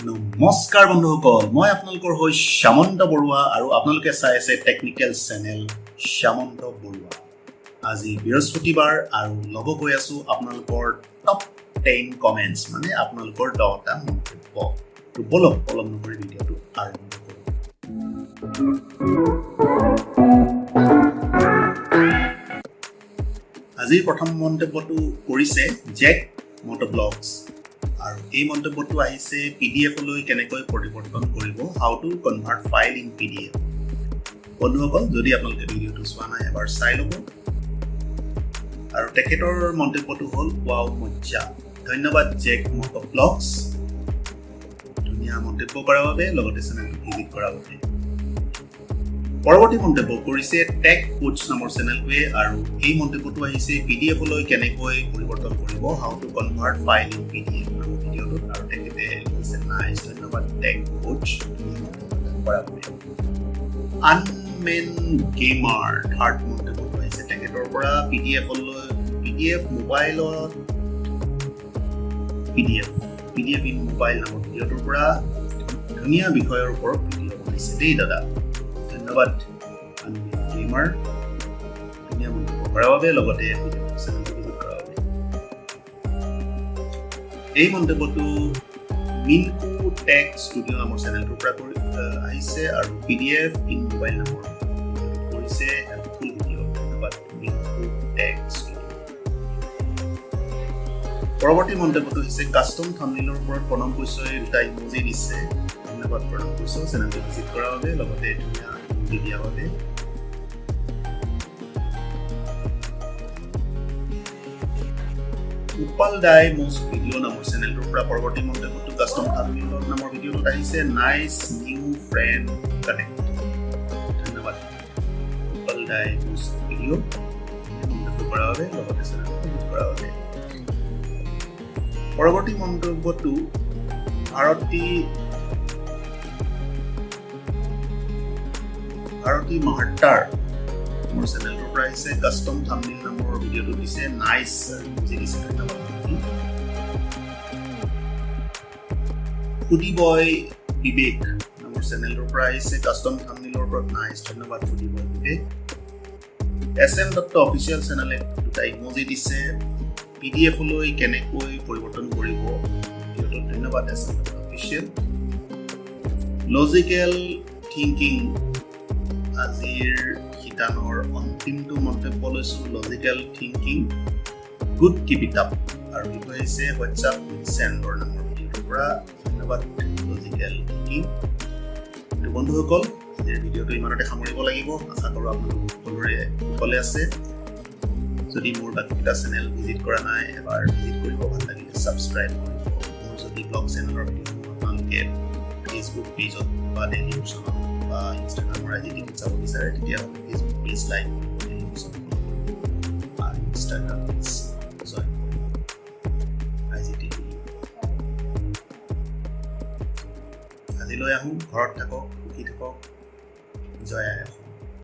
নমস্কাৰ বন্ধুসকল, মই আপোনালোকৰ হৈ শ্যামন্ত বৰুৱা আৰু আপোনালোকে চাই আছে টেকনিকেল চেনেল শ্যামন্ত বৰুৱা। আজি বৃহস্পতিবাৰ আৰু ল'ব গৈ আছোঁ আপোনালোকৰ টপ 10 কমেণ্টছ, মানে আপোনালোকৰ 10টা মন্তব্য। তো ব'লক, পলম নকৰি ভিডিঅ'টো আৰম্ভ কৰোঁ। আজিৰ প্ৰথম মন্তব্যটো কৰিছে জেক মট'ব্লগছ আৰু এই মন্তব্যটো আহিছে পিডিএফলৈ কেনেকৈ পৰিৱৰ্তন কৰিব, how to convert file in PDF। বন্ধুসকল, যদি আপোনালোকে ভিডিঅ'টো চোৱা নাই, এবাৰ চাই ল'ব। আৰু তেখেতৰ মন্তব্যটো হ'ল, "ৱাও, মজ্জা।" ধন্যবাদ জেক মট'ব্লগছ, ধুনীয়া মন্তব্য কৰাৰ বাবে, লগতে চেনেলটো ভিজিট কৰাৰ বাবে। পৰৱৰ্তী মন্তব্য কৰিছে টেক কোচ নামৰ চেনেলটোৱে আৰু এই মন্তব্যটো আহিছে পিডিএফলৈ কেনেকৈ পৰিৱৰ্তন কৰিব, how to convert file in PDF নামৰ ভিডিঅ'টোত আৰু তেখেতে লিখিছে, "নাইচ।" ধন্যবাদ টেক কোচ, কৰাৰ বাবে। আনমেন গেমাৰ, থাৰ্ড মন্তব্যটো আহিছে তেখেতৰ পৰা পিডিএফলৈ, পিডিএফ মোবাইলত, PDF in mobile নামৰ ভিডিঅ'টোৰ পৰা। ধুনীয়া বিষয়ৰ ওপৰত ভিডিঅ' বনাইছে দেই দাদা। ধন্যবাদ আনমেন গেমাৰ, ধুনীয়া মন্তব্য কৰাৰ বাবে, লগতে চেনেলটো ভিজিট কৰাৰ বাবে। এই মন্তব্যটো মিনকু টেক ষ্টুডিঅ' নামৰ চেনেলটোৰ পৰা কৰি আহিছে আৰু পিডিএফ ইন মোবাইল নামৰ কৰিছে। হেল্পফুল ভিডিঅ', ধন্যবাদ মিনকু টেক ষ্টুডিঅ'। পৰৱৰ্তী মন্তব্যটো হৈছে কাষ্টম থাম্বনেইলৰ ওপৰত। প্ৰণৱ বৈশ্যই দুটা ইম'জি দিছে। ধন্যবাদ প্ৰণৱ বৈশ্য, চেনেলটো ভিজিট কৰাৰ বাবে, লগতে ধুনীয়া ইম'জি দিয়াৰ বাবে। উৎপাল দাই মষ্ট ভিডিঅ' নামৰ চেনেলটোৰ পৰা পৰৱৰ্তী মন্তব্যটো কাষ্টম থাম্বনেইল নামৰ ভিডিঅ'টোত আহিছে, "নাইচ নিউ ফ্ৰেণ্ড কানেক্ট।" ধন্যবাদ উৎপাল দাই মষ্ট ভিডিঅ', মন্তব্য কৰাৰ বাবে, লগতে চেনেলটো ভিজিট কৰাৰ বাবে। পৰৱৰ্তী মন্তব্যটো ভাৰতী মাহাত্তাৰ মোৰ চেনেলটোৰ পৰা আহিছে। কাষ্টম থাম্বনেইল নামৰ ভিডিঅ'টো দিছে, নাইচ বুজি দিছে। ধন্যবাদ ভাৰতী। ফুডি বয় বিবেক নামৰ চেনেলটোৰ পৰা আহিছে, কাষ্টম থাম্বনেইলৰ ওপৰত, নাইচ। ধন্যবাদ ফুডি বয় বিবেক। এছ এম দত্ত অফিচিয়েল চেনেলে দুটা ইম'জি দিছে, পিডিএফলৈ কেনেকৈ পৰিৱৰ্তন কৰিব ভিডিঅ'টোত। ধন্যবাদ S M Dutta official. Logical thinking, আজিৰ শিতানৰ অন্তিমটো মন্তব্য লৈছোঁ। Logical thinking, good, keep it up। আৰু এইটো আহিছে হোৱাটছআপ উইথ চেণ্ডৰ নামৰ ভিডিঅ'টোৰ পৰা। ধন্যবাদ লজিকেল থিংকিং। তো বন্ধুসকল, আজিৰ ভিডিঅ'টো ইমানতে সামৰিব লাগিব। আশা কৰোঁ আপোনালোক সকলোৰে কুশলে আছে। যদি মোৰ বাকীকেইটা চেনেল ভিজিট কৰা নাই, এবাৰ ভিজিট কৰিব। ভাল লাগিলে ছাবস্ক্ৰাইব কৰিব। মোৰ যদি ব্লগ চেনেলৰ ভিডিঅ'সমূহ আপোনালোকে ফেচবুক পেজত বা ডেইলি মোশ্যনত বা ইনষ্টাগ্ৰামৰ আই জি টিভিত চাব বিচাৰে, তেতিয়াহ'লে ফেচবুক পেজ লাইক কৰিব, ডেইলি মোশ্যন ফ'ল' কৰিব আৰু ইনষ্টাগ্ৰাম পেজ জইন কৰিব, I G TV. আজিলৈ আহোঁ। ঘৰত থাকক, সুখী থাকক। জয় আই অসম।